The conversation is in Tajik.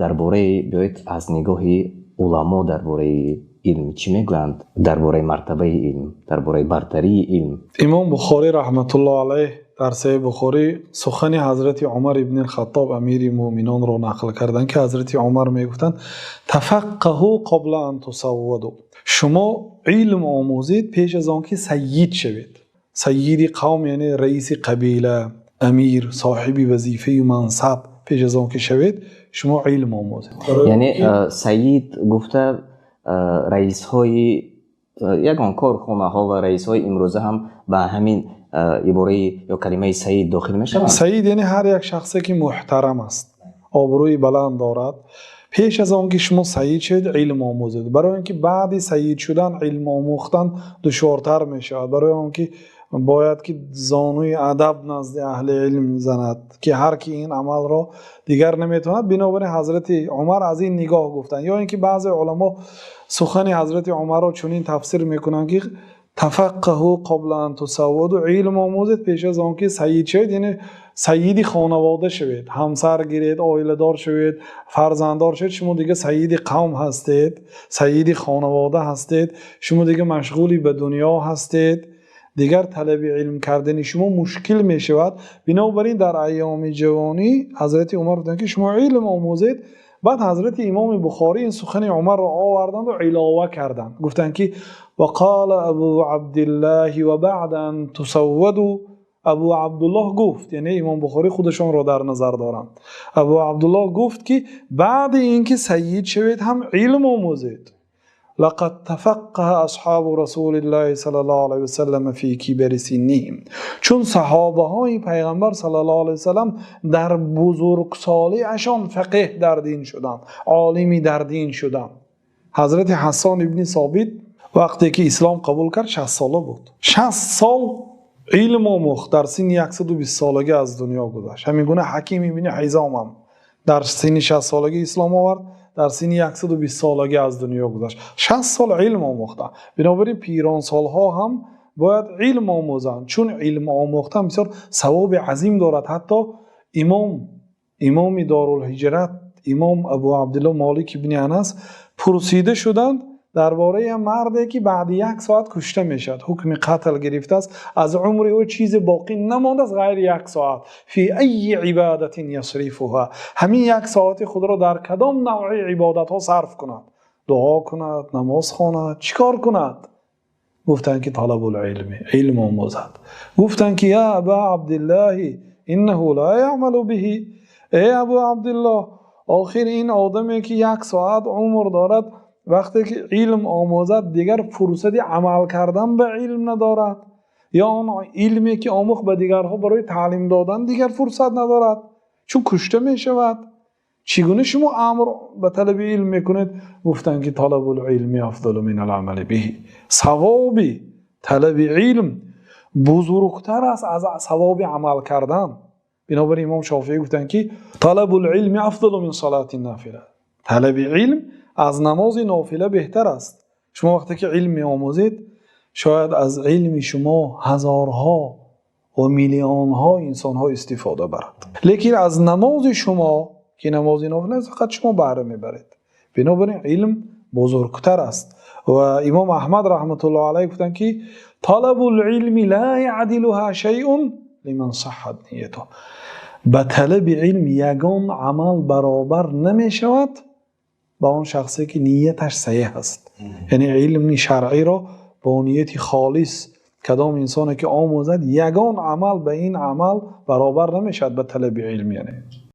Дар бораи, биёед, аз нигоҳи уламо дар бораи илм чӣ мегӯянд, дар бораи мартабаи илм, дар бораи бартарии илм. Имом Бухорӣ раҳматуллоҳи алайҳ дар Саҳеҳи Бухорӣ сухани ҳазрати Умар ибни Хаттоб, амири мӯъминонро нақл карданд, ки ҳазрати Умар мегуфтанд: تفقهوا قبل أن تسودوا. Шумо илм омӯзед пеш аз он ки саййид шавед. Саййиди қавм яъне раиси қабила, амир, соҳиби вазифа ва мансаб пеш аз он ки шавед, шумо илм омӯзед. Яъне саййид гуфта раисҳои ягон корхонаҳо ва раисҳои имрӯза ҳам ба ҳамин ибора ё калимаи саййид дохил мешаванд? Саййид яъне ҳар як шахсе ки муҳтарам аст, обрӯи баланд дорад. Пеш аз он ки шумо саййид шавед, илм омӯзед, барои инки баъд саййид шудан илм омӯхтан душвортар мешавад, барои онки бояд ки зонуи адаб назди аҳли илм занад, ки ҳар ки ин амалро дигар наметавонад. Бинобар ин ҳазрати Умар аз ин нигоҳ гуфтанд, ё инки баъзе уламо сухани ҳазрати Умарро чунин тафсир мекунанд, ки تفقهوا قبل أن تسودوا, илм омӯзед пеш аз он ки саййид шавед, яъне саййиди хонавода шавед, ҳамсар гиред, оиладор шавед, фарзанддор шавед. Шумо дигар саййиди қавм ҳастед, саййиди хонавода ҳастед, шумо дигар машғули ба дунё ҳастед, дигар талаби илм кардани шумо мушкил мешавад. Бинобар ин дар айёми ҷавонӣ ҳазрати Умар гуфтанд, ки шумо илм омӯзед. Баъд ҳазрати имом Бухорӣ ин сухани Умарро оварданд ва илова карданд, гуфтанд ки وقال أبو عبد الله وبعد أن تسودوا. Абу Абдуллоҳ гуфт, яъне имом Бухорӣ худашонро дар назар доранд, Абу Абдуллоҳ гуфт, ки баъд инки саййид шавед ҳам илм омӯзед. لقد تفقه أصحاب رسول الله صلى الله عليه وسلم في كبر سنهم. Чун саҳобаҳои Паёмбар саллаллоҳу алайҳи васаллам дар бузургсолиашон фақеҳ дар дин шуданд, олими дар дин шуданд. Ҳазрати Ҳассон ибни Собит вақте ки ислом қабул кард, 60 сола буд. 60 сол илм омӯхт, дар синни 120 солагӣ аз дунё гузашт. Ҳамин гуна Ҳаким ибни Ҳизом ҳам дар синни 60 солагӣ ислом овард, дар синни 120 солагӣ аз дунё гузашт. 60 сол илм омӯхтанд. Бинобар ин пиронсолҳо ҳам бояд илм омӯзанд, чун илм омӯхтан бисёр савоби азим дорад. Ҳатто имоми дорулҳиҷрат, имом Абу Абдуллоҳ Молик ибни Анас пурсида шуданд дар бораи марде ки баъд як соат кушта мешавад, ҳукми қатл гирифтааст, аз умри ӯ чизе боқӣ намондааст ғайри як соат. في أي عبادة يصرفها? Ҳамин як соати худро дар кадом навъи ибодатҳо сарф кунад? Дуо кунад, намоз хонад, чӣ кор кунад? Гуфтанд, ки طلب العلم, илм омӯзад. Гуфтанд, ки يا أبا عبد الله، إنه لا يعمل به. Эй Абу Абдуллоҳ, охир ин одаме ки як соат умр дорад, вақте ки илм омӯзад, дигар фурсати амал кардан ба илм надорад, ё он илме ки омӯхт, ба дигарҳо барои таълим додан дигар фурсат надорад, чун кушта мешавад. Чӣ гуна шумо амр ба талаби илм мекунед? Гуфтанд, ки طلب العلم أفضل من العمل به. Савоби талаби илм бузургтар аст аз савоби амал кардан. Бинобар ин имом Шофеӣ гуфтанд, ки طلب العلم أفضل من صلاة النافلة. Талаби илм аз намози нофила беҳтар аст. Шумо вақте ки илм меомӯзед, шояд аз илми шумо ҳазорҳо ва миллионҳо инсонҳо истифода баранд, лекин аз намози шумо, ки намози нофила аст, фақат шумо баҳра мебаред. Бинобар ин илм бузургтар аст. Ва имом Аҳмад раҳматуллоҳи алайҳ гуфтанд, ки طلب العلم لا يعدلها شيء لمن صحت نيته. Ба талаби илм ягон амал баробар намешавад ба он шахсе ки нияташ саҳеҳ аст, яъне илми шаръиро бо нияти холис кадом инсоне ки омӯзад, ягон амал ба ин амал баробар намешавад, ба талаби илм яъне.